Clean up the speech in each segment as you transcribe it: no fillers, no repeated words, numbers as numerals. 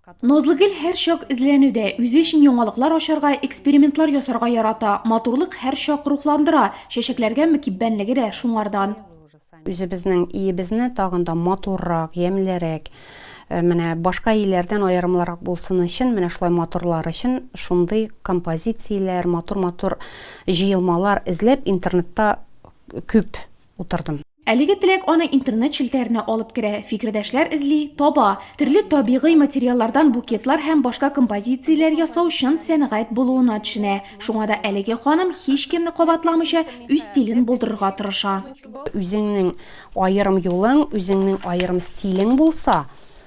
Назлыгөл һәрчак эзләнүдә, үзе өчен яңалыклар ачарга, экспериментлар ясарга ярата. Матурлык һәрчак рухландыра. Чәчәкләргә мөкиббәнлеге дә шуңардан. Үзебезнең өебезне тагын да матуррак, ямьлерәк, менә башка өйләрдән аерымлырак булсын өчен, менә шулай матурлар өчен шундый композицияләр, матур-матур җыелмалар эзләп интернетта күп утырдым. Әлеге теләк аны интернет челтәренә алып керә, фикердәшләр эзли, таба. Төрле табигый материаллардан букетлар һәм башка композицияләр ясау чын сәнгать булуына төшенә. Шуңа да әлеге ханым һичкемне кабатламыйча үз стилен булдырырга тырыша. Үзеңнең аерым юлың, үзеңнең аерым стилең булса,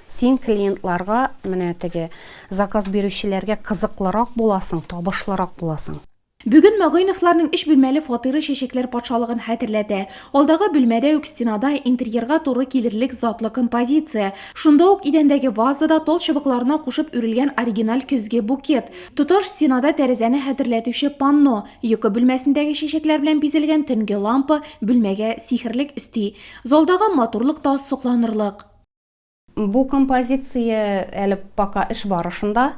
син клиентларга, менә теге заказ бирүчеләргә кызыклырак буласың, табышлырак буласың. Бүген Мәгыйновларның өч бүлмәле фатиры чәчәкләр патшалыгын хәтерләтә. Алдагы бүлмәдә үк стенада интерьерга туры килерлек затлы композиция. Шунда ук идәндәге вазада тал чыбыкларына кушып үрелгән оригиналь көзге букет. Тоташ стенада тәрәзәне хәтерләтүче панно. Йокы бүлмәсендәге чәчәкләр белән бизәлгән төнге лампа бүлмәгә сихерлек өсти. Залдагы матурлык та сокланырлык. Бу композиция әле пока эш барышында.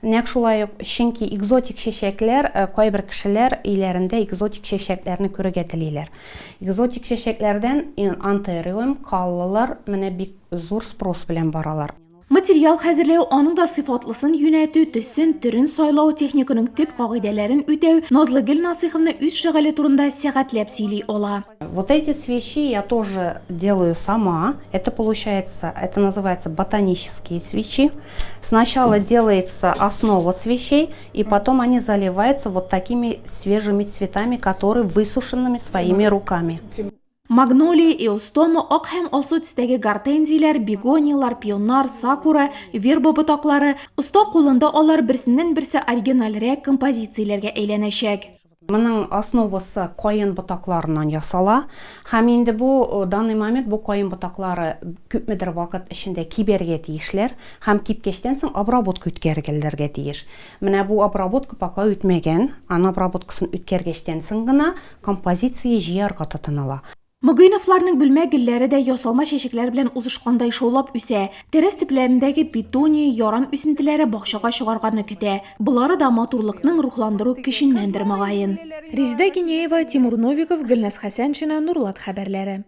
Нәкъ шулай ук, чөнки экзотик чәчәкләр, кайбер кешеләр өйләрендә экзотик чәчәкләрне күрергә телиләр. Экзотик чәчәкләрдән антериум, каллалар менә бик зур спрос белән баралар. Материал хәзерләү, аның да сыйфатлысын юнәтү, төсен, төрен сайлау, техниканың төп кагыйдәләрен үтәү, Назлыгөл Насыйховна үз шөгыле турында сәгатьләп сөйли ала. Вот эти свечи я тоже делаю сама. Это получается, это называется ботанические свечи. Сначала делается основа свечей, и потом они заливаются вот такими свежими цветами, которые высушенными своими руками. Магнолия, эустома, ак һәм алсу төстәге гортензияләр, бегонияләр, пионнар, сакура, верба ботаклары, оста кулында алар берсеннән-берсе оригинальрәк композицияләргә әйләнәчәк. Моның основасы каен ботакларыннан ясала. Һәм инде бу данный момент бу каен ботаклары күпмедер вакыт эчендә кибәргә тиешләр һәм кипкәчтән соң обработка үткәрелергә тиеш. Менә бу обработка пока үтмәгән. Аны обработкасын үткәргәчтән соң гына композиция җыярга тотыныла. Могыйновларның бүлмә гөлләре дә ясалма чәчәкләр белән узышкандай шаулап үсә. Тәрәз төпләрендәге петуния, яран үсентеләре бакчага чыгарганны көтә. Болары да матурлыкның рухландыру көченнәндер, мөгаен. Резеда Гинеева, Тимур Новиков, Гөлназ Хәсәншина, Нурлат хәбәрләре.